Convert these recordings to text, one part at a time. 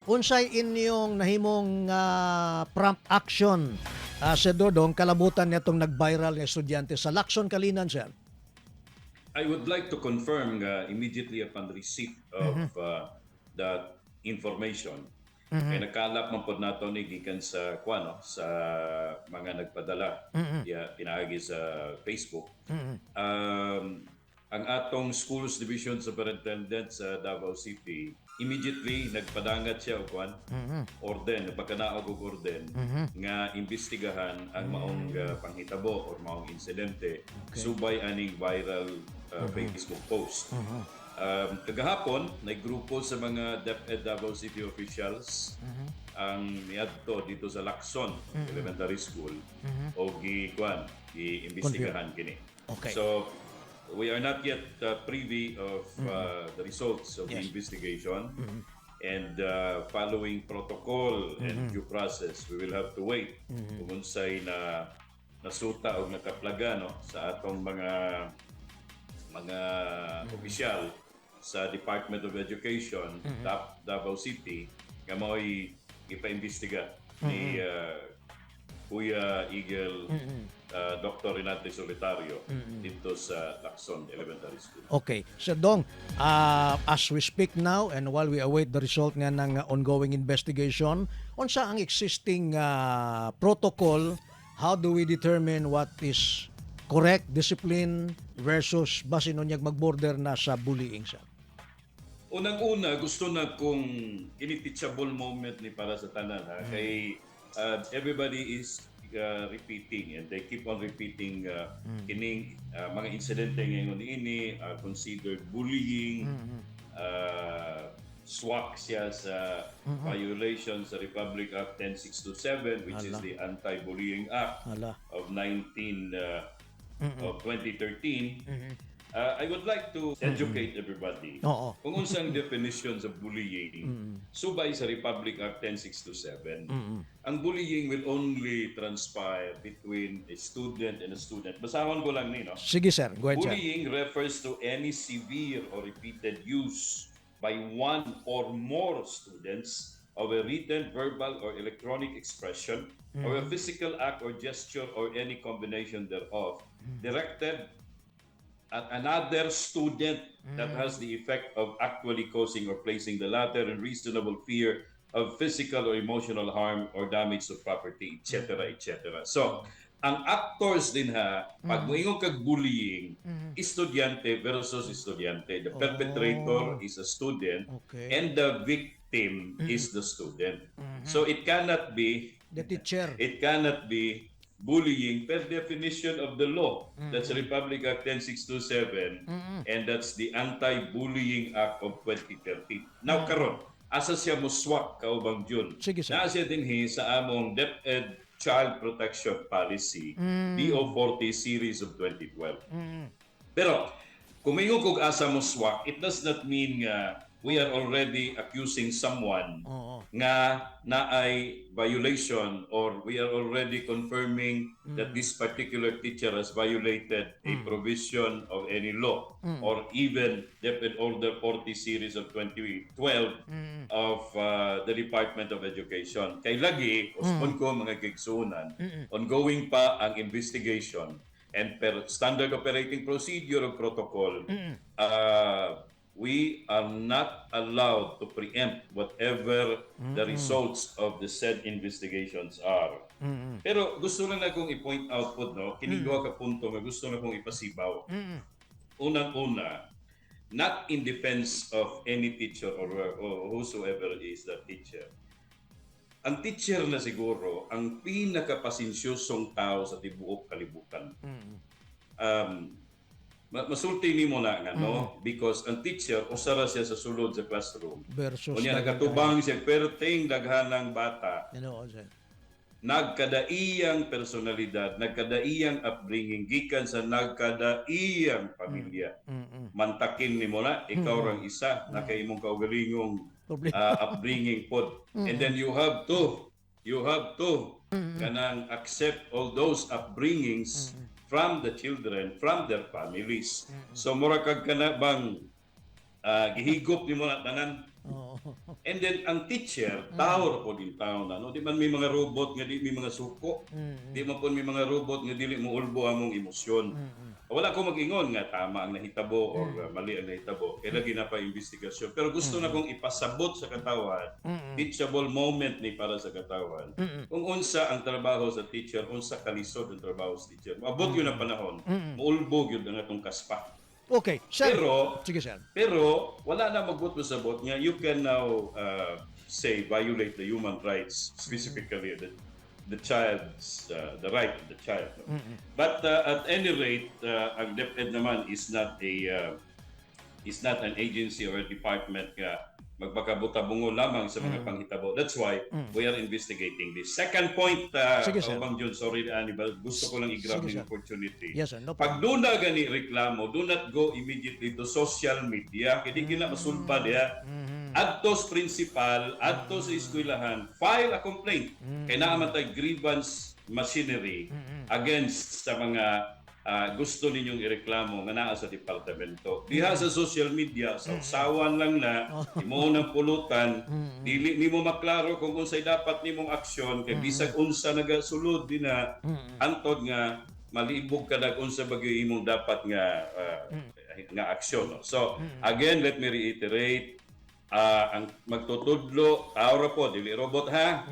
Unsay inyong nahimong prompt action, Sir Dodong, kalabutan nitong nag-viral nga estudyante sa Lacson Calinan, sir? I would like to confirm nga immediately upon receipt of that information, kay nakalap man pod nato ni gikan sa kuan, no, sa mga nagpadala ya pinaagi sa Facebook. Ang atong Schools Division Superintendent sa Davao City, immediately nagpadangat siya og kuan, orden, pagkanaog og orden nga imbestigahan ang maong panghitabo or maong insidente subay aning viral Facebook post. Kagahapon, naggrupo sa mga DepEd Davao City officials ang miadto dito sa Lacson Elementary School o gi kuan, giimbestigahan kini. So we are not yet privy of the results of the investigation and following protocol and due process, we will have to wait kung unsay na nasuta o nakaplaga, no, sa atong mga opisyal sa Department of Education, Davao City, nga mao'y ipaimbestiga ni Kuya Eagle Dr. Renate Solitario dito sa Lacson Elementary School. Okay. Sir Dong, as we speak now and while we await the result nga ng ongoing investigation, unsa ang existing protocol? How do we determine what is correct discipline versus basin unyag mag-border na sa bullying, sir? Unang-una, gusto na kong kini teachable moment ni para sa tanan, ha, kay everybody is repeating and they keep on repeating kining mga insidente ngayon ini are considered bullying, swak siya sa violation sa Republic Act 10627, which is Hala. The Anti-Bullying Act Hala. Of 19 of 2013. I would like to educate everybody kung unsang definition sa bullying subay sa Republic Act 10627. Ang bullying will only transpire between a student and a student. Basahon ko lang ni, no? Sige, sir, go ahead, sir. Bullying refers to any severe or repeated use by one or more students of a written, verbal, or electronic expression or a physical act or gesture or any combination thereof directed at another student that has the effect of actually causing or placing the latter in reasonable fear of physical or emotional harm or damage to property, etc., etc. So, ang actors din ha, pag moingon kag bullying, estudyante versus estudyante. The perpetrator is a student and the victim is the student. So it cannot be The teacher. It cannot be bullying per definition of the law. That's Republic Act 10627 and that's the Anti-Bullying Act of 2013. Now karon, asa siya mo swak, kaubang June? Sige, sir. Naa siya dinhi sa among DepEd Child Protection Policy, DO 40 series of 2012. Pero kung mingon kog asa mo swak, it does not mean nga we are already accusing someone nga naay violation or we are already confirming that this particular teacher has violated a provision of any law or even DepEd Order 40 series of 2012 of the Department of Education. Kay lagi, usbon ko, mga kaigsuonan, ongoing pa ang investigation and per standard operating procedure of protocol, we are not allowed to preempt whatever the results of the said investigations are. Pero gusto lang na kong i-point out po, no, kining duha ka punto nga gusto na kong ipasibaw. Unang-una, not in defense of any teacher or whosoever is the teacher. Ang teacher na siguro ang pinakapasensyosong tao sa tibuok kalibutan. Masulti nimo na nga, no, because ang teacher usa ra siya sa sulod sa classroom. Versus Unya nakatubang siya perting daghanang bata, sir. Nagkadaiyang personalidad, nagkadaiyang upbringing gikan sa nagkadaiyang pamilya. Mantakin nimo na ikaw rang isa na kay imong kaugalingong Problema. Upbringing pod. And then you have to kanang accept all those upbringings from the children, from their families. So mura kag kana bang gihigop nimo na tanan. And then ang teacher, tao ra pod intawon na, no? Di man may mga robot nga di may mga suko. Di man po may mga robot nga dili mo ulbo among emosyon. Wala ko mag-ingon nga tama ang nahitabo or mali ang nahitabo. Kaya lagi na pa investigasyon. Pero gusto na kong ipasabot sa katawhan, teachable moment ni para sa katawhan. Kung unsa ang trabaho sa teacher, unsa kalisod ang trabaho sa teacher. Maabot yun ang panahon, muulbo yun ang atong kaspa. Okay, sir. Pero Sige, sir. Pero wala na magbuot sabot nga you can now say violate the human rights, specifically the child's the right of the child. No? But at any rate, ang DepEd naman is not an agency or a department nga magpakabuta-bungo lamang sa mga panghitabo. That's why we are investigating this. Second point, Sige, sir. Kaubang Jun, sorry, ani, but gusto ko lang i-grab Sige, ng sir. Opportunity. Yes, sir. No Pag problem. doon na gani reklamo, do not go immediately to social media. Kaya di na masulpa diya. Adto sa principal, adto sa eskwelahan, file a complaint. Kaya naa man tay grievance machinery against sa mga gusto ninyong ireklamo nga naa sa departamento. Diha sa social media, sa usawan lang na, imo ng pulutan, dili nimo maklaro kung unsay dapat nimong aksyon kay bisag unsa nagasulod dina, antod nga malibog ka dag unsa ba gyud imong dapat nga aksyon. No? So again, let me reiterate, ang magtutudlo tao ra po, dili robot ha.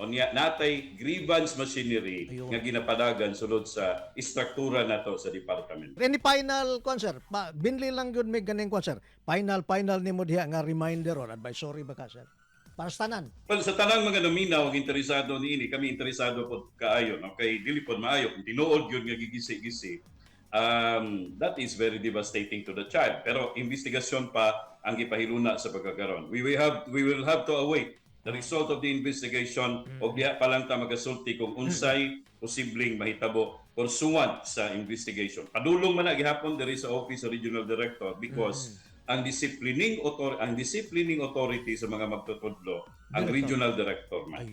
Unya natay grievance machinery Ayun. nga ginapadagan sulod sa istruktura nato sa departamento. Any final kwan, sir? Pa, binli lang gyud may ganing kwan, sir. Final final nimo diha nga reminder or advisory ba ka, sir? Para sa tanan. Well, sa tanang mga naminaw ang interesado niini, kami interesado pod kaayo, no? Kay dili pod maayo kung tinuod gyud nga gigisi-gisi. That is very devastating to the child. Pero investigasyon pa ang gipahiluna sa pagkakaron. We will have to await the result of the investigation og diha pa lang ta magasulti kung unsay posibleng mahitabo pursuant sa investigation. Padulong man na gihapon diri sa Office of Regional Director because ang disciplining authority sa mga magtutudlo ang Director. regional director man.